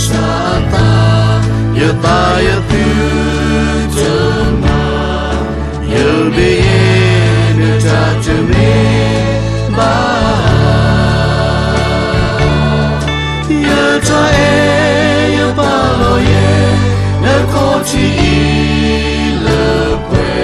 စၢ်အသး, ယသးယသုတမၤ, ယဘ့ယတၢ်တမ့ၢ်ဘၣ်. ယတၢ်အဲၣ်ယပာ်လီၤယဲ, နခီၣ်ထံးအံၤလၢပှဲ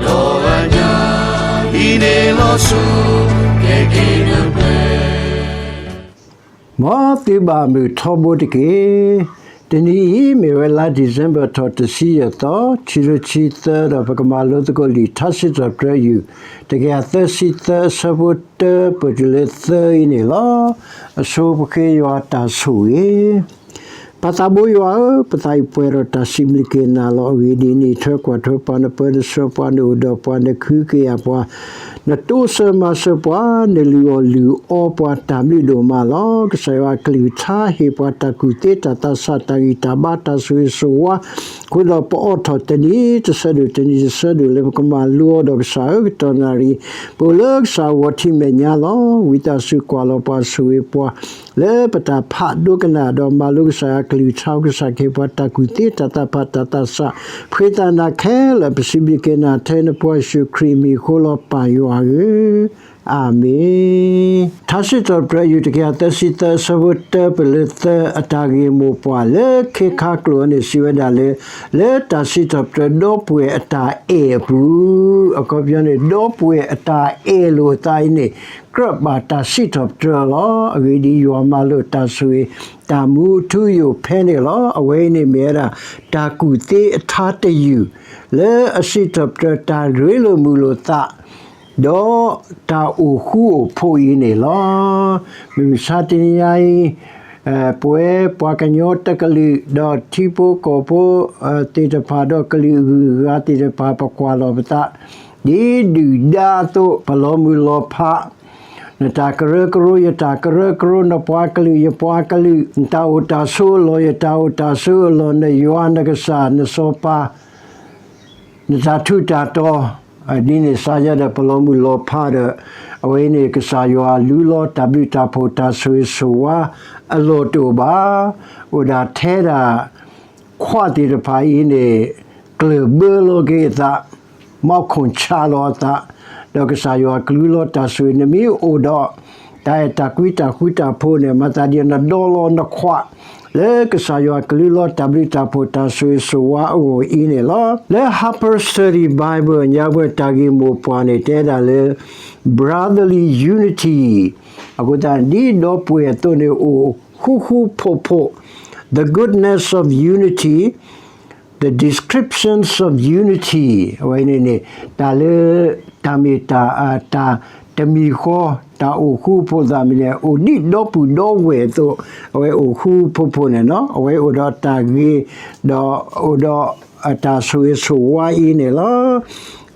ၤ, ဒီးအညၣ်အံၤန့ၣ်လီၤစိၤ, ကဲက့ၤနပှဲၤ မ်သုဘၣ်မုာ်ထီဘိတက့ၢ်. တနံၤအံၤ မ့ၢ်ဝဲလါ December ထီၣ်တဆံယဲၢ်သီ, ခံကထိခံဆံသၢ ဒီးပကမၤလိသကိးလံာ်ထါစံးထီၣ်ပတြၢၤယုၢ် တကယၤသၢဆံသၢ အဆၢဖိတၢ ပတုၤလၢသၢအံၤန့ၣ်လီၤ. အဆိပဃ့ယွၤတၢ်ဆိၣ်ဂ့ၤ. ပၢ်သးဘိယွၤဧၢ, ပသးအံၤပှဲၤဒီးတၢ်စံးဘျုးက့ၤနၤလီၤ. အဂ့ၢ်ဒ်အံၤ, နအံးထွဲကွၢ်ထွဲပှၤ, နပၢနဆှၢပှၤ, နအိၣ်ဒီးပှၤ, နကဟုကယာ်ပှၤ, နတိစၢၤမၤစၢၤပှၤ, နလုၢ်အီၣ်လုၢ်အီပှၤ တၢ်ဘျုးဒိၣ်မးလီၤ. ကစၢ်ယွၤအကလုၢ်ကထါဟ့ၣ်ပှၤတၢ်ကူၣ်သ့တၢ်သးဆး တၢ်ဂံၢ်တၢ်ဘါ တၢ်ဆိၣ်ဂ့ၤဆိၣ်ဝါ, အဃိဒီးပအိးထီၣ်တနံၤတဆၢဒိၣ် တနံၤတဆၢဒိၣ်လၢပကမၤလိအီၤဒီး ကစၢ်ဧၢ ကတီၢ်နၣ်ရံၣ် ပအိၣ်လၢကစၢ်အဂီၤထံးမဲာ်ညါလီၤ. ဝံသးစူၤကွၢ်လီၤပှၤ ဆိၣ်ဂ့ၤပှၤ လၢပတၢ်ဖးဒိကနၣ်ဒီးမၤလိကစၢ်ယွၤအကလုၢ်ကထါ ကစၢ်ကဟ့ၣ်ပှၤတၢ်ကူၣ်သ့တၢ်သးဆး ဖှံသးနၤခဲလၢာ် ပစံးဘျုးက့ၤနၤထဲနဖိယ့ၣ်ၡူးခရံာ်အမံၤအဃိလီၤ ပၢ်ယွၤဧၢ, အၤမ့ၣ်. ထါစံးထီၣ်ပတြၢၤယုၢ် တကယၤသၢဆံသၢ အဆၢဖိတၢ ပတုၤလၢသၢ အတၢ်ဂ့ၢ်မိၢ်ပှၢ်လၢခဲခါကျိာ်န့ၣ် စံးဝဲဒၣ်လၢ လၢတၢ်စံးထီၣ်ပတြၢၤဒီပုၢ်ဝဲၢ်အတၢ်အဲၣ်အပူၤ, အခီပညီန့ၣ် ဒီပုၢ်ဝဲၢ်အတၢ်အဲၣ်လိာ်အသးအံၤန့ၣ် ကြၢးဘၣ်တၢ်စံးထီၣ်ပတြၢၤလီၤ. အဂ့ၢ်ဒ်အံၤ, ယွၤမၤလိာ်တၢ်ဆိၣ်ဂ့ၤ တၢ်မူထူယိာ်ဖဲန့ၣ်လီၤ. အဝဲအံၤန့ၣ်မ့ၢ်ဝဲဒၣ် တၢ်ကူၣ်သ့အထါတယုၢ် လၢအစံးထီၣ်ပတြၢၤတၢ်ရ့လိာ်မုာ်လိာ်သး ဒီးတၢ်အိၣ်ဃူအိၣ်ဖိးအံၤန့ၣ်လီၤ. မုၢ်မဆါတနံၤညါအံၤ ပဝဲပှၤကညီတကလုာ် ဒီးထံဖိကီၢ်ဖိသ့ၣ်တဖၣ် ဒီးကလုာ်အဂုၤအဂၤသ့ၣ်တဖၣ် ပကွၢ်လီၤပသး ဒ်ဒုၣ်ဒါအသိး ပလီၤမုၢ်လီၤဖး, နတၢ်ကရၢကရိ ယတၢ်ကရၢကရိ, နပှၤကလုာ် ယပှၤကလုာ်, နတၢ်အိၣ်တၢ်ဆိးအလီၢ် ယတၢ်အိၣ်တၢ်ဆိးအလီၢ်, နယွၤနကစၢ် နစီၤပၤ နတၢ်ထူးတၢ်တီၤ, ဒ်န့ၣ်စါယၤဒီး ပလီၤမုၢ်လီၤဖးဒီး အဝဲအံၤန့ၣ် ကစၢ်ယွၤလူလီၤ တၢ်ဘျုးတၢ်ဖှိၣ် တၢ်ဆိၣ်ဂ့ၤဆိၣ်ဝါအလီၢ်တအိၣ်ဘၣ်. အိၣ်ဒၣ်ထဲဒၣ် ခွးသ့ၣ်တဖၣ်အံၤန့ၣ် ကျၢၢ်ဘၢလီၤက့ၤအသး, မီးခိၣ်ဆးလီၤအသး, ဒီးကစၢ်ယွၤကလူလီၤတၢ်ဆိၣ်ဂ့ၤ နမ့ၢ်အိၣ်ဒီး တၢ်အဲၣ်တၢ်ကွံတၢ်ဃူတၢ်ဖိးန့ၣ် မၤသးဒ်နဒီလီၤနခွး လၢကစၢ်ယွၤကလူလီၤတၢ်ဘျုးတၢ်ဖှိၣ်တၢ်ဆိၣ်ဂ့ၤဆိၣ်ဝါအဂီၢ်အံၤန့ၣ်လီၤ. လၢ Harper's Study Bible ညါပှဲၤတၢ်ဂ့ၢ်မိၢ်ပှၢ်န့ၣ် တဲဒၣ်လၢ brotherly unity အဃိသတး ဒ်ဒီပုၢ်ဝဲၢ်အသိးန့ၣ် အိၣ်ဃူဃူဖိးဖိး, the goodness of unity, the descriptions of unity အဝဲန့ၣ်န့ၣ် တၢ်လၢ တၢ်မ့ၢ်တၢ် တၢ်တမံၤဃီ တၢ်အိၣ်ဃူဖိးသးမံၤန့ၣ် အိၣ်ဒ်ဒီပုၢ်ဒီဝဲၢ်အသိး အဝဲအိၣ်ဃူဖိးဖိးန့ၣ်လီၤ. အဝဲအိၣ်ဒီးတၢ်ဂ့ၤ ဒီးအိၣ်ဒီးတၢ်ဆိၣ်ဂ့ၤဆိၣ်ဝါအံၤန့ၣ်လီၤ.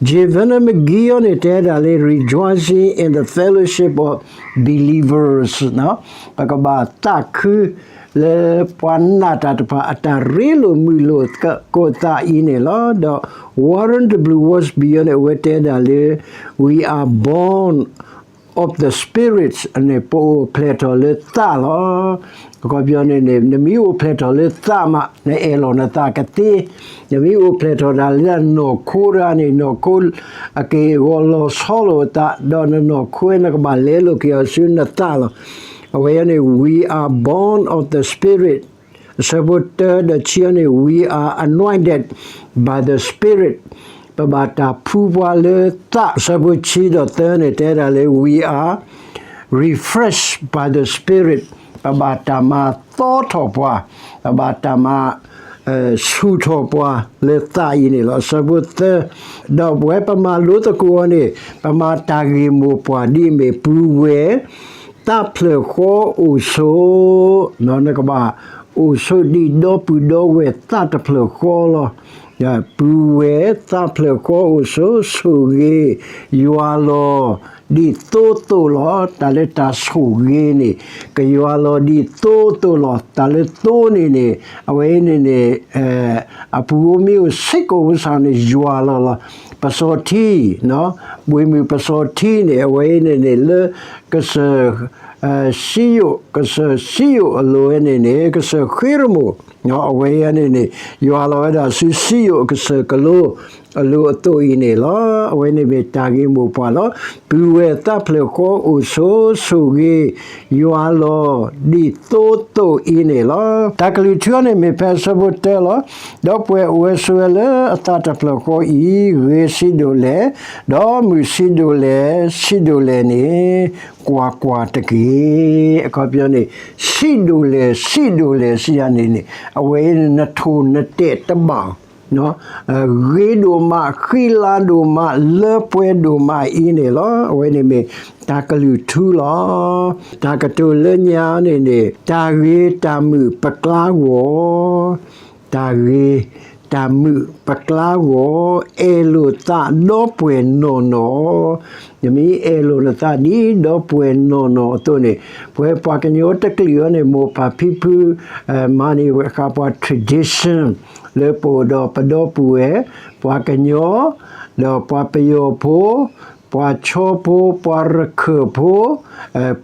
J Vernon McGee န့ၣ် တဲဒၣ်လၢ rejoicing in the fellowship of believers ပကဘၣ်သးခုလၢပှၤနာ်တၢ်တဖၣ် အတၢ်ရ့လိာ်မုာ်လိာ်သကိးသးအံၤန့ၣ်လီၤ. ဒီး Warren W Wiersbe န့ၣ် အဝဲတဲဒၣ်လၢ we are born of the Spirit န့ၣ် ပအိၣ်ဖျဲၣ်ထီၣ်လၢသးလီၤ. အခီပညီန့ၣ်န့ၣ် နမ့ၢ်အိၣ်ဖျဲၣ်ထီၣ်လၢသးမး နအဲၣ်လီၤနသးကသ့, နမ့ၢ်အိၣ်ဖျဲၣ်ထီၣ်ဒၣ်လၢနနီၢ်ခိတဂၤန့ၣ် နီၢ်ခိအက့ၢ်အဂီၤလီၤဆီလိာ်အသး ဒီးနနီၢ်ခိဝဲ နကဘၣ်လဲလိာ်က့ၤအီၤဆူနသးလီၤ. အဝဲန့ၣ် we are born of the Spirit အဆၢဖိတၢဒီးခံန့ၣ် we are anointed by the Spirit ပဘၣ်တၢ်ဖှူပှၤလၢသး. အဆၢဖိခံဒီးသၢန့ၣ် တဲဒၣ်လၢ we are refreshed by the Spirit ပဘၣ်တၢ်မၤသီထီၣ်ပှၤ, ပဘၣ်တၢ်မၤ ဆူၣ်ထီၣ်ပှၤလၢသးအံၤန့ၣ်လီၤ. အဆၢဖိသၢ, ဒီးပဝဲပမၤလိသကိးအီၤန့ၣ် ပမၤတၢ်ဂ့ၢ်မိၢ်ပှၢ်ဒ်အမ့ၢ် ပုၢ်ဝဲၢ် သးဖျၢၣ်ဃီအိၣ်ဆိး, နကဘၣ်အိၣ်ဆိးဒ်ဒီပုၢ်ဒီဝဲၢ်သးတဖျၢၣ်ဃီလီၤ. ပုၢ်ဝဲၢ်သးဖျၢၣ်ဃီအိၣ်ဆိး ဆိၣ်ဂ့ၤ ယွၤလီၤ ဒ်သိးသိးလီၤ. တၢ်လၢတၢ်ဆိၣ်ဂ့ၤန့ၣ် ကယွၤလီၤဒ်သိးသိးလီၤ. တၢ်လၢသိးန့ၣ်န့ၣ် အဝဲအံၤန့ၣ်န့ၣ် အပူၤမ့ၢ်အိၣ်စ့ၢ်ကီးဝဲစ့ၢ်န့ၣ် ယွၤလီၤလီၤ. ပစီၤထံ, ပှ့ၤမုၢ်ပစီၤထံန့ၣ် အဝဲအံၤန့ၣ်န့ၣ် လၢကစၢၢ် စံယိၣ်, ကစၢၢ်စံယိၣ်အလိၤဝဲန့ၣ်န့ၣ် ကစၢၢ်ဃ့ရမိၣ်, အဝဲအံၤန့ၣ်န့ၣ် ယွၤလီၤဝဲဒၣ်ဆူစံယိၣ်ကစၢၢ်ကလိ အလိၤအသိးအံၤန့ၣ်လီၤ. အဝဲန့ၣ်မ့ၢ်တၢ်ဂ့ၢ်မိၢ်ပှၢ်လီၤ. ပုၢ်ဝဲၢ်သးဖျၢၣ်ဃီအိၣ်ဆိးဆိၣ်ဂ့ၤ ယွၤလီၤဒ်သိးသိးအံၤန့ၣ်လီၤ. တၢ်ကလုၢ်ထူအံၤန့ၣ်မ့ၢ်ဖဲအဆၢဖိတၢလီၤ. ဒီပုၢ်ဝဲၢ်အိၣ်ဝဲဆိးဝဲလၢအသးတဖျၢၣ်ဃီအံၤ ဂ့ၤဆံးဒိၣ်လဲၣ်, ဒီးမုာ်ဆံးဒိၣ်လဲၣ်, ဆံးဒိၣ်လဲၣ်န့ၣ် ကွၢ်ကွၢ်တက့ၢ်. အခီပညီန့ၣ် ဆံးဒိၣ်လဲၣ်, ဆံးဒိၣ်လဲၣ် စံးယၤန့ၣ်န့ၣ် အဝဲအံၤနထိၣ်နတဲာ်တဘၣ် ဂ့ၤဒိၣ်မး, ဃံလၤဒိၣ်မး, လၢပှဲၤဒိၣ်မးအံၤန့ၣ်လီၤ. အဝဲန့ၣ်မ့ၢ်တၢ်ကလုၢ်ထူလီၤ. တၢ်ကတိၤလၢညါန့ၣ်န့ၣ် တၢ်ဂ့ၤတၢ်မုာ်ပကျါဂီၤ, တၢ်ဂ့ၤတၢ်မုာ်ပကျါဂီၤ, အဲၣ်လိာ်သးဒီပုၢ်ဝဲၢ်နီၢ်နီၢ်, နမ့ၢ်အဲၣ်လိာ်နသးဒ်ဒီပုၢ်ဝဲၢ်နီၢ်နီၢ်အသိးန့ၣ် ပဝဲပှၤကညီတကလုာ်အံၤန့ၣ် မိၢ်ပၢ်ဖံဖု မၤန့ၢ်ဝဲဃာ်ပှၤ tradition လၢပအိၣ်ဒီးပဒီပုၢ်ဝဲၢ် ပှၤကညီ ဒီးပှၤပယီၤဖိ ပှၤဆီဖိ ပှၤရခၢၣ်ဖိ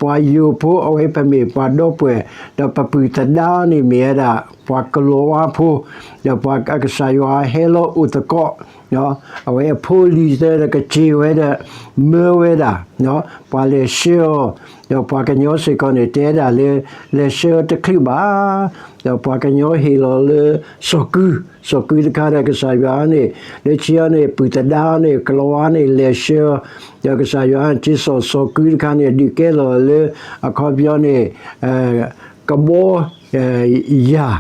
ပှၤယိၤဖိ အဝဲပမ့ၢ်ပှၤဒီပုၢ်ဝဲၢ် ဒီးပပုၢ်သဒါန့ၣ်မ့ၢ်ဝဲဒၣ် ပှၤကလီၤဝါဖိ ဒီးပှၤကစၢ်ယွၤဟဲလီၤအိၣ်သကိး အဝဲအဖိလံၤသၢဒီးကစ့ၢ်ဝဲဒီး မၢဝဲဒၣ် ပှၤလဲၤဆှၢအီၤ ဒီးပှၤကညီစ့ၢ်ကီးန့ၣ် တဲဒၣ်လၢ လဲၤဆှၢအီၤတချုးဘၣ် ဒီးပှၤကညီဟ့ၣ်လီၤလၢ စီၤကု, စီၤကုတခါဒီးကစၢ်ယွၤန့ၣ် လၢခံအံၤန့ၣ် ပုၢ်သဒါန့ၣ် ကလီၤဝါန့ၣ် လဲၤဆှၢအီၤ ဒီးကစၢ်ယွၤက့ၤစိာ်စီၤကုတခါန့ၣ် ဒုးကဲလီၤလၢ အခီပညီန့ၣ် ကဘီ ယၤ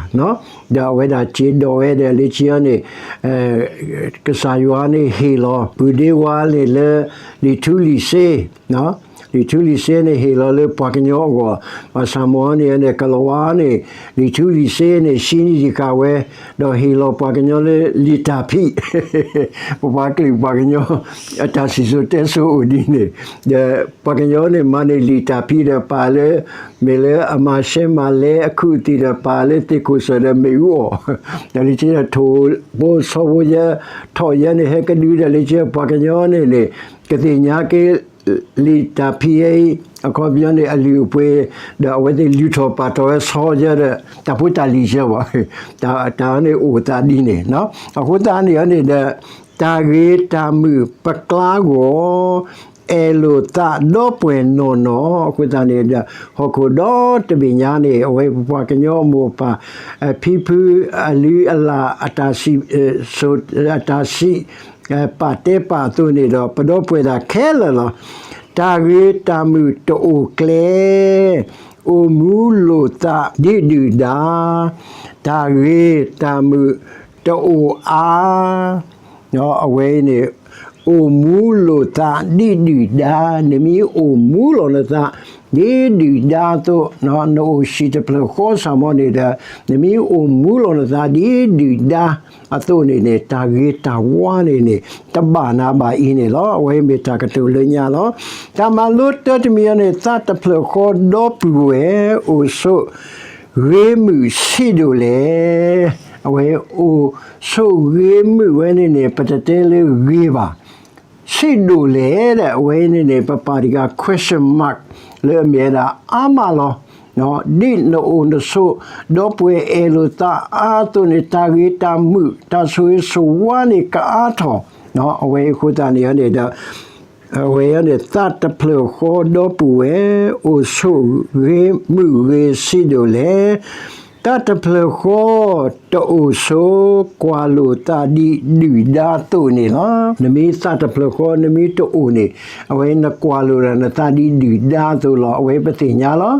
ဒီးအဝဲဒၣ်က့ၤဒိးဝဲဒီးလၢခံအံၤန့ၣ် ကစၢ်ယွၤန့ၣ်ဟ့ၣ်လီၤ ပုၢ်ဒ့ဝါန့ၣ်လၢ လံာ်ထူလံာ်စ့ လံာ်ထူလံာ်စ့န့ၣ် ဟ့ၣ်လီၤလၢပှၤကညီအဂီၢ် ဘၣ်ဆၣ်မ့ၢ်န့ၣ်န့ၣ် ကလီၤဝါန့ၣ် လံာ်ထူလံာ်စ့န့ၣ် ဆံးန့ၢ်တံၢ်ဃာ်ဝဲ ဒီးဟ့ၣ်လီၤပှၤကညီလၢလံာ်တၢ်ဖံး ပပှၤကလုာ်ပှၤကညီ အတၢ်စံၣ်စိၤတဲစိၤအိၣ်ဒ်န့ၣ် ဒီးပှၤကညီန့ၣ် မၤန့ၢ်လံာ်တၢ်ဖံးဒီးပာ်လၢ မ့ၢ်လၢအမၤရှဲမၤလဲအခူအသံးဒီးပာ်လၢသ့ၣ်ခိၣ်စၢၣ်ဒီး မ့ၣ်အူအီၣ် ဒီးလၢခံဒီးထိၣ်ဖိဆီဖိယဲ ထီၣ်ယဲန့ၣ် ဟဲကဒုဒီးလၢခံ ပှၤကညီန့ၣ်န့ၣ် ကသ့ၣ်ညါက့ၤ လံာ်တၢ်ဖံးအံၤ အခီပညီန့ၣ် အလုၢ်အပှ့ၤ ဒီးအဝဲသ့ၣ်လုၢ်ထီၣ်ပာ်ထီၣ်ဝဲဆီယဲဒီး တၢ်ဖိတၢ်လံၤယဲဘၣ် တၢ်န့ၣ်အိၣ်သးဒ်န့ၣ် အဃိသတးန့ၣ်န့ၣ်ဒီး တၢ်ဂ့ၤတၢ်မုာ်ပကျါဂီၤ အဲၣ်လိာ်သးဒီပုၢ်ဝဲၢ်နီၢ်နီၢ် အဃိသတးန့ၣ်ဒီး ဟီၣ်ခိၣ်ဒီတဘ့ၣ်ညါန့ၣ် အဝဲပပှၤကညီအမိၢ်အပၢ် ဖံဖုအလုၢ်အလၢ် အတၢ်စံး အတၢ်စံး ပာ်တဲပာ်အသိးန့ၣ်ဒီး ပဒီပုၢ်ဝဲၢ်သ့ၣ်ခဲလၢာ်လီၤ. တၢ်ဂ့ၤတၢ်မုာ်တအိၣ်ကျဲ အိၣ်မူလိာ်သးဒ်ဒုၣ်ဒါ, တၢ်ဂ့ၤတၢ်မုာ်တအိၣ်အါ အဝဲအံၤန့ၣ် အိၣ်မူလိာ်သးဒ်ဒုၣ်ဒါ, နမ့ၢ်အိၣ်မူလီၤနသး ဒ်ဒုၣ်ဒါအသိး, နအိၣ်ဟံၣ်တဖျၢၣ်ဃီစ့ၢ်ကီးန့ၣ်ဒီး နမ့ၢ်အိၣ်မူလီၤနသးဒ်ဒုၣ်ဒါအသိးန့ၣ်န့ၣ် တၢ်ဂ့ၤတၢ်ဝါန့ၣ်န့ၣ် တဘၣ်နၤဘၣ်အံၤန့ၣ်လီၤ. အဝဲမ့ၢ်တၢ်ကတိၤလၢညါလီၤ. တၢ်မၤလိတၢတမံၤအံၤန့ၣ် သးတဖျၢၣ်ဃီဒီပုၢ်ဝဲၢ် အိၣ်ဆိး ဂ့ၤမုာ်ဆံးဒိၣ်လဲၣ်. အဝဲအိၣ်ဆိးဂ့ၤမုာ်ဝဲန့ၣ်န့ၣ် ပတတဲလၢဂ့ၤဘၣ်. ဆံးဒိၣ်လဲၣ်ဒီး အဝဲန့ၣ်န့ၣ် ပပာ်တံၢ်ဃာ် question mark လၢအမ့ၢ်ဝဲဒၣ်အါမးလီၤ. ဒ်နအိၣ်နဆိး ဒီပုၢ်ဝဲၢ်အဲၣ်လိာ်သးအါအသိးန့ၣ် တၢ်ဂ့ၤတၢ်မုာ် တၢ်ဆိၣ်ဂ့ၤဆိၣ်ဝါန့ၣ် ကအါထီၣ်. အဝဲအဃိသတးန့ၣ်န့ၣ်ဒီး အဝဲန့ၣ် သးတဖျၢၣ်ဃီဒီပုၢ်ဝဲၢ် အိၣ်ဆိးဂ့ၤမုာ်ဂ့ၤဆံးဒိၣ်လဲၣ်. သးတဖျၢၣ်ဃီ တအိၣ်ဆိး ကွၢ်လိာ်သးဒ်ဒုၣ်ဒါအသိးန့ၣ်လီၤ. နမ့ၢ်သးတဖျၢၣ်ဃီ နမ့ၢ်တအိၣ်န့ၣ် အဝဲနကွၢ်လိာ်ဒီးနသးဒ်ဒုၣ်ဒါအသိးလီၤ. အဝဲပသ့ၣ်ညါလီၤ.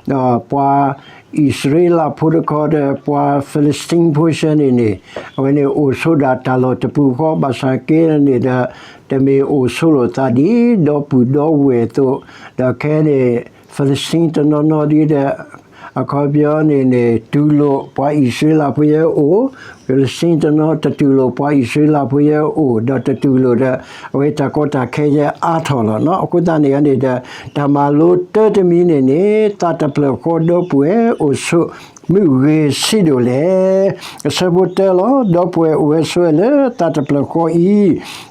ဒီးပှၤအံၣ်စရ့လးဖိတခီဒီး ပှၤဖံလံးစတံဖိဆၢန့ၣ်န့ၣ် အဝဲန့ၣ်အိၣ်ဆိးဒၣ်တၢ်လီၢ်တပူၤဃီ ဘၣ်ဆၣ်က့န့ၣ်ဒီး တမ့ၢ်အိၣ်ဆိးလိာ်သးဒ်ဒီပုၢ်ဒီဝဲၢ်အသိး, ဒီးခဲအံၤန့ၣ် ဖံလံးစတံတနီၤနီၤဒ်ဒီး အခီပညီန့ၣ်န့ၣ် တူၢ်လိာ်ပှၤအံၣ်စရ့လးဖိယဲအိၣ်, ကစံတနီၤတတူၢ်လိာ်ပှၤအံၣ်စရ့လးဖိယဲအိၣ်, ဒီးတတူၢ်လိာ်ဒီး အဝဲတၢ်ကီတၢ်ခဲယဲအါထီၣ်လီၤနီၤ. အဃိသတးန့ၣ်န့ၣ်ဒီး တၢ်မၤလိတၢတမံၤန့ၣ်န့ၣ် သးတဖျၢၣ်ဃီဒီပုၢ်ဝဲၢ်အိၣ်ဆိး မုၢ်ဂ့ၤဆံးဒိၣ်လဲၣ်. အဆၢဖိတၢလီၤ. ဒီပုၢ်ဝဲၢ်အိၣ်ဝဲဆိးဝဲလၢသးတဖျၢၣ်ဃီ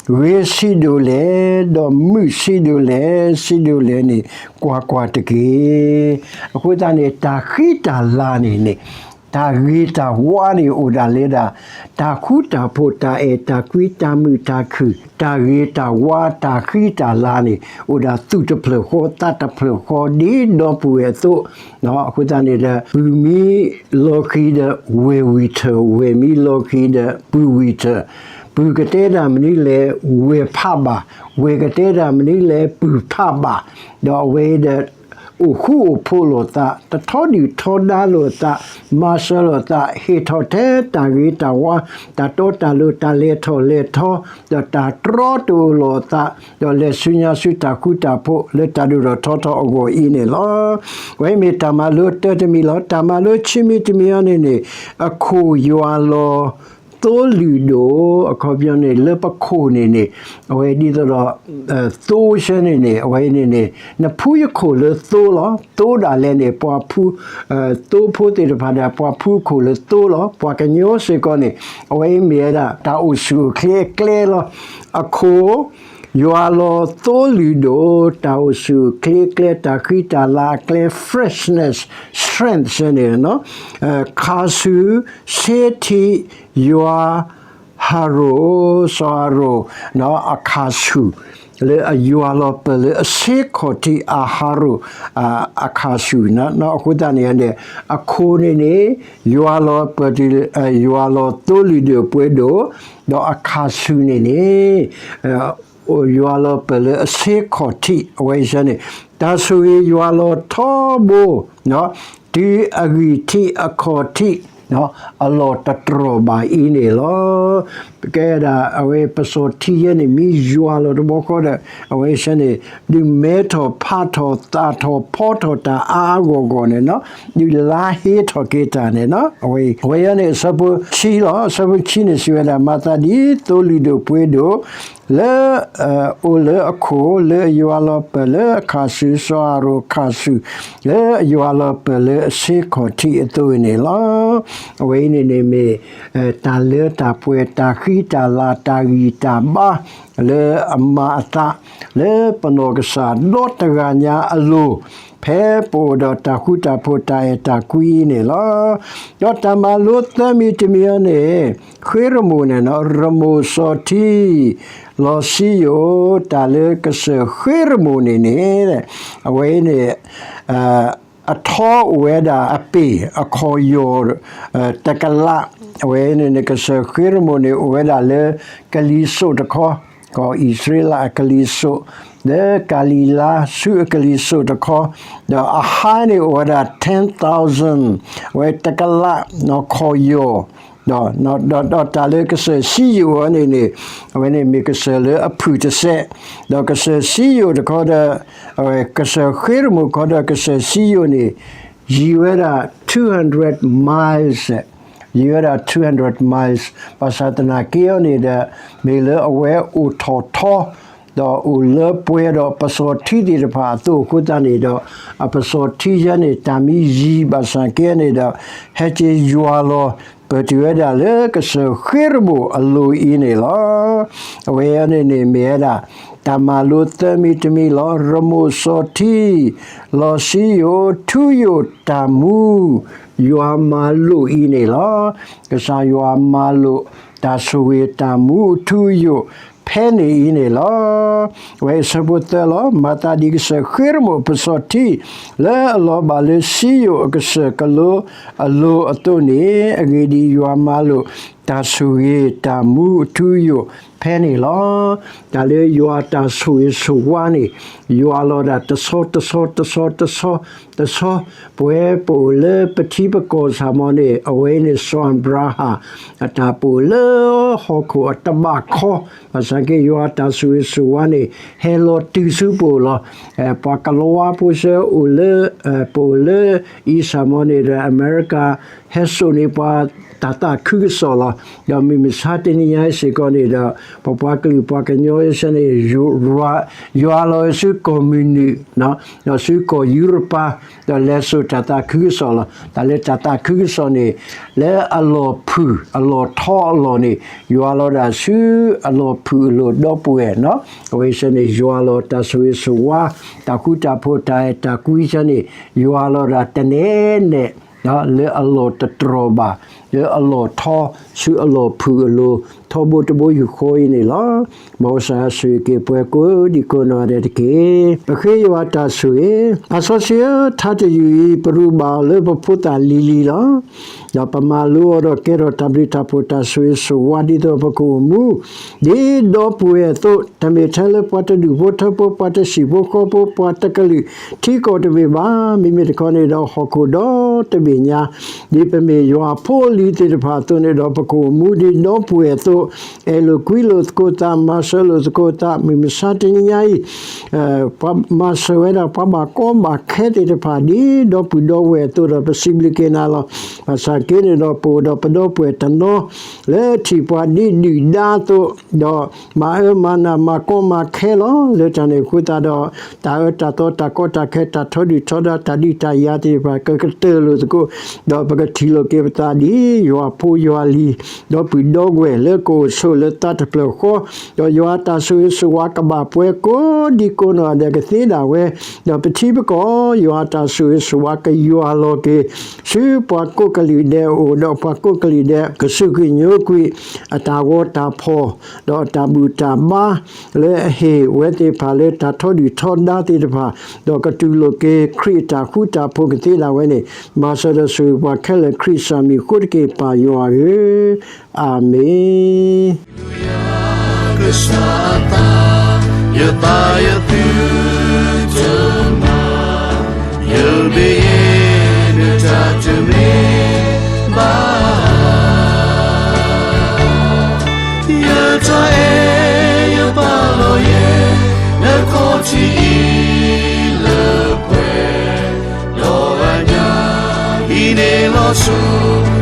အံၤ ဂ့ၤဆံးဒိၣ်လဲၣ်, ဒီးမုာ်ဆံးဒိၣ်လဲၣ်, ဆံးဒိၣ်လဲၣ်န့ၣ် ကွၢ်ကွၢ်တက့ၢ်. အဃိသတးန့ၣ် တၢ်ဃံတၢ်လၤန့ၣ်န့ၣ် တၢ်ဂ့ၤတၢ်ဝါန့ၣ်အိၣ်ဒၣ်လၢဒၣ် တၢ်ဃူတၢ်ဖိး တၢ်အဲၣ်တၢ်ကွံ တၢ်မုာ်တၢ်ခုၣ် တၢ်ဂ့ၤတၢ်ဝါ တၢ်ဃံတၢ်လၤန့ၣ် အိၣ်ဒၣ်သူၣ်တဖျၢၣ်ဃီ သးတဖျၢၣ်ဃီ ဒ်ဒီပုၢ်ဝဲၢ်အသိး အဃိသတးန့ၣ်ဒီး ပုၢ်မံလီၤဃံၤဒီးဝဲၢ်ဝံၢ်ထၢၣ်, ဝဲၢ်မံလီၤဃံၤဒီးပုၢ်ဝံၢ်ထၢၣ်, ပုၢ်ကတဲတၢ်မနုၤလဲၣ် ဝဲၢ်ဖးဘၣ်, ဝဲၢ်ကတဲတၢ်မနုၤလဲၣ် ပုၢ်ဖးဘၣ်, ဒီးအဝဲဒီး အိၣ်ဃူအိၣ်ဖိးလိာ်သး, တထီဒုၣ်ထီဒါလိာ်သး, မၤစၢၤလိာ်သး, ဟ့ၣ်ထီၣ်ထဲတၢ်ဂ့ၤတၢ်ဝါ, တၢ်တီတၢ်လိၤ, တၢ်လဲၤထီၣ်လဲၤထီ, ဒီးတၢ်တြီတအိၣ်လိာ်သး, ဒီးလဲၤဆူညါဆူတၢ်ဃူတၢ်ဖိး လၢတၢ်ဒိၣ်ထီၣ်ထီထီၣ်အဂီၢ်အံၤန့ၣ်လီၤ. အဝဲမ့ၢ်တၢ်မၤလိတၢတမံၤလီၤ. တၢ်မၤလိခံမံၤတမံၤအံၤန့ၣ်န့ၣ် အခိၣ်ယွၤလီၤ သိလံၣ်ဒိၣ်, အခီပညီန့ၣ် လၢပခိၣ်န့ၣ်န့ၣ် အဝဲဒ်သိးဒီး သိဆၢန့ၣ်န့ၣ် အဝဲန့ၣ်န့ၣ် နဖှူယခိၣ်လၢသိလီၤ. သိဒၣ်လဲာ်န့ၣ် ပှၤဖှူ သိဖိသ့ၣ်တဖၣ်ဒီး ပှၤဖှူခိၣ်လၢသိလီၤ. ပှၤကညီစ့ၢ်ကီးန့ၣ် အဝဲမ့ၢ်ဝဲဒၣ် တၢ်အိၣ်ဆူၣ်အိၣ်ချ့အကျဲလီၤ. အခိၣ် ယွၤလီၤသိလံၣ်ဒိၣ်, တၢ်အိၣ်ဆူၣ်အိၣ်ချ့အကျဲ, တၢ်ဃံတၢ်လၤအကျဲ, freshness, strength န့ၣ် ခါဆူၣ်, ဆ့ထံး, ယွၤ, ဟရိၣ်, စီၤအၤရိၣ် အခါဆူၣ်, လၢအယွၤလီၤပၢၢ်လၢအဆ့ခီၣ်ထံး အဟရိၣ် အခါဆူၣ်, အဃိသတးန့ၣ်န့ၣ် အခိၣ်န့ၣ်န့ၣ် ယွၤလီၤပၢၢ်တုၤ ယွၤလီၤသိလံၣ်ဒိၣ်ပှဲၤဒိၣ်, ဒီးအခါဆူၣ်န့ၣ်န့ၣ် ယွၤလီၤပၢၢ်လၢအဆ့ခီၣ်ထံး အဝဲဆၢန့ၣ် တၢ်ဆိၣ်ဂ့ၤယွၤလီၤထီဘိ တုၤအဂံၢ်ထံးအခီၣ်ထံး အလီၢ်တတြီၢ်ဘၣ်အံၤန့ၣ်လီၤ. ကဲဒၣ်အဝဲပစီၤထံယဲန့ၣ် မ့ၢ်ယွၤလီၤတဘျီဃီဒီး အဝဲဆၢန့ၣ် ဒုးမဲထီၣ်ဖးထီၣ်သၣ်ထီၣ်ဖီထီၣ်တၢ်အါအါဂီၢ်ဂီၢ်န့ၣ်နီၤ ဒုးလါဟ့ထီၣ်က့ၤတၢ်န့ၣ်နီၤ အဝဲ အဝဲအံၤန့ၣ် အဆၢဖိခံလီၤ. အဆၢဖိခံန့ၣ် စံးဝဲဒၣ် မၤသးဒ်သိလံၣ်ဒိၣ်ပှ့ၤဒိၣ် လၢ အိၣ်လၢအခိၣ် လၢအယွၤလီၤပၢၢ်လၢအခါဆူၣ် စီၤအၤရိၣ်အခါဆူၣ် လၢအယွၤလီၤပၢၢ်လၢအဆ့ခီၣ်ထံးအသိးန့ၣ်လီၤ. အဝဲအံၤန့ၣ်န့ၣ်မ့ၢ် တၢ်လၢတၢ်ပှဲၤ တၢ်ဃံတၢ်လၤ တၢ်ဂံၢ်တၢ်ဘါ လၢအမၤအသး လၢပနီၢ်ကစၢ်ဒီတဂၤညါအလိၤ ဖဲပအိၣ်ဒီးတၢ်ဃူတၢ်ဖိးတၢ်အဲၣ်တၢ်ကွံအံၤန့ၣ်လီၤ. ဒီးတၢ်မၤလိသၢမံၤတမံၤအံၤန့ၣ် ဃ့ရမိၣ်န့ၣ်နီၤ ရမိၣ်စီၤထံ လီၤစံယိၣ် တၢ်လၢကစၢၢ်ဃ့ရမိၣ်န့ၣ်န့ၣ် အဝဲန့ၣ် အထီအိၣ်ဝဲဒၣ်အပ့ၢ်အခီၣ်ယီၢ် တကလး အဝဲန့ၣ်န့ၣ် ကစၢၢ်ဃ့ရမိၣ်န့ၣ် အိၣ်ဝဲဒၣ်လၢကလံၤစိးတခီ ကီၢ်အံၣ်စရ့လးအကလံၤစိး လၢကၤလံၤလါဆူအကလံၤစိးတခီ ဒီးအဟါန့ၣ်အိၣ်ဝဲဒၣ် ten thousand အဝဲတကလး ခီၣ်ယီၢ် ဒီး ဒီးတၢ်လၢကစၢၢ်စံယိၣ်အံၤန့ၣ်န့ၣ် အဝဲန့ၣ်မ့ၢ်ကစၢၢ်လၢအဖုၣ်တစဲး ဒီးကစၢၢ်စံယိၣ်တခီဒီး အဝဲကစၢၢ်ဃ့ရမိၣ်ခီဒီးကစၢၢ်စံယိၣ်န့ၣ် ယံၤဝဲဒၣ် two hundred miles ယံၤဝဲဒၣ် two hundred miles ဘၣ်ဆၣ်သနာ်က့အံၤန့ၣ်ဒီး မ့ၢ်လၢအဝဲအိၣ်ထီၣ်ထီ ဒီးအိၣ်လၢပှဲၤဒီးပစီၤထံသ့ၣ်တဖၣ်အသိးအဃိသတးန့ၣ်ဒီး အပစီၤထံယဲန့ၣ် တၢ်မံယံၤဘၣ်ဆၣ်က့န့ၣ်ဒီး ဟဲက့ၤယွၤလီၤ ပၢၢ်တုၤဝဲဒၣ်လၢကစၢၢ်ဃ့ရမိၣ်အလိၤအံၤန့ၣ်လီၤ. အဝဲအံၤန့ၣ်န့ၣ်မ့ၢ်ဝဲဒၣ် တၢ်မၤလိသၢမံၤတမံၤလီၤ. ရမိၣ်စီၤထံ လီၤစံယိၣ် ထူယိာ်တၢ်မူ ယွၤမၤလိာ်အံၤန့ၣ်လီၤ. ကစၢ်ယွၤမၤလိာ် တၢ်ဆိၣ်ဂ့ၤတၢ်မူထူယိာ် ဖဲန့ၣ်အံၤန့ၣ်လီၤ. အဝဲအဆၢဖိသၢလီၤ. မၤသးဒ်ကစၢၢ်ဃ့ရမိၣ်ပစီၤထံ လၢအလီၤဘၣ်လၢစံယိၣ်အကစၢၢ်ကလိအလိၤအသိးန့ၣ် အဂ့ၢ်ဒ်အံၤ, ယွၤမၤလိာ် တၢ်ဆိၣ်ဂ့ၤတၢ်မူအထူအယိာ်ဖဲန့ၣ်လီၤ. တၢ်လၢယွၤတၢ်ဆိၣ်ဂ့ၤဆိၣ်ဝါန့ၣ် ယွၤလီၤဒၣ်တဆီတဆီတဆီတဆီ တဆီ ပဝဲပအိၣ်လၢပထံပကီၢ်စ့ၢ်ကီးန့ၣ် အဝဲအံၤန့ၣ် စီၤအၤဘြၤဟၣ် အတၢ်ပအိၣ်လၢဟီၣ်ခိၣ်အတဘၣ်ခီ, ဘၣ်ဆၣ်က့ယွၤတၢ်ဆိၣ်ဂ့ၤဆိၣ်ဝါန့ၣ် ဟဲလီၤတုၤဆူပအိၣ်လီၤ. ပှၤကလၤဝါဖိဆၢအိၣ်လၢ ပအိၣ်လၢအံၤစ့ၢ်ကီးန့ၣ်ဒီး အမဲရကၤ ဟဲစိာ်န့ၢ်ပှၤတၢ်သးခုကစီၣ်လီၤ. ဒီးမုၢ်မဆါတနံၤညါအံၤစ့ၢ်ကီးန့ၣ်ဒီး ပပှၤကလုာ်ပှၤကညီအံၤစ့ၢ်ကီးန့ၣ် ယွၤလီၤဆူကီၢ်မုၢ်နုာ် ဒီးဆူကီၢ်ယူရပၤ ဒီးလဲၤစိာ်တၢ်သးခုကစီၣ်လီၤ. တၢ်လၢတၢ်သးခုကစီၣ်န့ၣ် လၢအလီၢ်ဖုၣ်အလီၢ်ထီအလီၢ်န့ၣ် ယွၤလီၤဒၣ်ဆူအလီၢ်ဖုၣ်အလီၢ်ဒီပုၢ်ဝဲၢ် အဝဲအံၤစ့ၢ်ကီးန့ၣ် ယွၤလီၤတၢ်ဆိၣ်ဂ့ၤဆိၣ်ဝါ တၢ်ဃူတၢ်ဖိးတၢ်အဲၣ်တၢ်ကွံစ့ၢ်ကီးန့ၣ် ယွၤလီၤဒၣ်တနဲၣ်နဲၣ် လၢအလီၢ်တတြီၢ်ဘၣ် လၢအလီၢ်ထီ ဆူအလီၢ်ဖုၣ်အလီၢ် ထီဘိတဘိယူၢ်ဃီအံၤန့ၣ်လီၤ. မ်ကစၢ်ယွၤဆိၣ်ဂ့ၤက့ၤပှၤကိးဒံကိးနီၢ်ဂၤဒဲးတက့ၢ်. ပဃ့ယွၤတၢ်ဆိၣ်ဂ့ၤ, သးစီဆှံဧၢ, ထါတယုၢ်အံၤ ပရူးဘၣ်အီၤလၢပဖိသၣ်လံၤလံၤလီၤ. ဒီးပမၤလိအီၤဒီးကဲထီၣ်တၢ်ဘျုးတၢ်ဖှိၣ်တၢ်ဆိၣ်ဂ့ၤဆိၣ်ဝါဒ်သိးပကအိၣ်မူ ဒ်ဒီပုၢ်ဝဲၢ်အသိး, တမ့ၢ်ထဲလၢပှၤတဒူၣ်ဖိထၢဖိ ပှၤတဆံၣ်ဖိဃီဖိ ပှၤတကလုာ်ထံကီၢ်တဘ့ၣ်ဘၣ်, မ့မ့ၢ်တခီန့ၣ်ဒီးဟီၣ်ခိၣ်ဒီတဘ့ၣ်ညါ ဒ်ပမ့ၢ်ယွၤအဖိအလံၤသ့ၣ်တဖၣ်အသိးန့ၣ်ဒီး ပကအိၣ်မူဒ်ဒီပုၢ်ဝဲၢ်အသိး, အဲၣ်လိာ်ကွံလိာ်သကိးသး, မၤစၢၤလိာ်သကိးသး, မုၢ်မဆါတနံၤညါအံၤ ပှၤမၤစၢၤဝဲဒၣ်ပှၤဘၣ်ကီဘၣ်ခဲသ့ၣ်တဖၣ် ဒ်ဒီပုၢ်ဒီဝဲၢ်အသိးဒီး ပစံးဘျုးက့ၤနၤလီၤ. ဘၣ်ဆၣ်က့န့ၣ်ဒီး ပအိၣ်ဒီးပဒီပုၢ်ဝဲၢ်တနီၤ လၢထံၣ်ပှၤဒ်ဒုၣ်ဒါအသိး, ဒီး မၤအၢမၤနးမၤကီမၤခဲလီၤ. လၢတၢ်န့ၣ်အဃိသတးဒီး တၢ်အၢတၢ်သီတၢ်ကီတၢ်ခဲ တၢ်ထီဒုၣ်ထီဒါ တၢ်ဒုးတၢ်ယၤသ့ၣ်တဖၣ် ကကတၢၢ်လိာ်သကိး, ဒီးပကထံၣ်လိာ်က့ၤပသးဒ် ယွၤဖိယွၤလံၤ ဒီပုၢ်ဒီဝဲၢ်လၢကအိၣ်ဆိးလၢသးတဖျၢၣ်ဃီ, ဒီးယွၤတၢ်ဆိၣ်ဂ့ၤဆိၣ်ဝါကဘၣ်ပှဲၤကိးဒံကိးနီၢ်ဂၤဒဲးကသ့ဒၣ်ဝဲ, ဒီးပထံပကီၢ် ယွၤတၢ်ဆိၣ်ဂ့ၤဆိၣ်ဝါကယွၤလီၤက့ၤ ဆူပှၤကိးကလုာ်ဒဲးအအိၣ်, ဒီးပှၤကိးကလုာ်ဒဲး ကစူၢ်ကွံာ်ညိကွံာ် အတၢ်ဂီၤတၢ်ဖီၣ် ဒီးအတၢ်ဘူၣ်တၢ်ဘါ လၢအဟ့ၣ်ဝဲသ့ၣ်တဖၣ်လၢတၢ်ထီဒုၣ်ထီဒါသ့ၣ်တဖၣ်, ဒီးကတူၢ်လိာ်က့ၤခရံာ်အတၢ်ဃူတၢ်ဖိးကသ့ဒၣ်ဝဲန့ၣ်, မၤစၢၤဒီးဆိၣ်ဂ့ၤပှၤခဲလၢာ် ခရံာ်စၢ်မံၤအဃိတက့ၢ် ပၢ်ယွၤဧၢ, အၤမ့ၣ်. ကစၢ်အသး ယသးယသုတမၤ ယဘၣ်ယဲ နတၢ်တမ့ၢ်ဘၣ် ယတၢ်အဲၣ်ယပာ်လီၤယဲ နခီၣ်ထံးအံၤလၢပှဲၤဒီးအညၣ် ဟံးန့ၢ်လီၤဆိ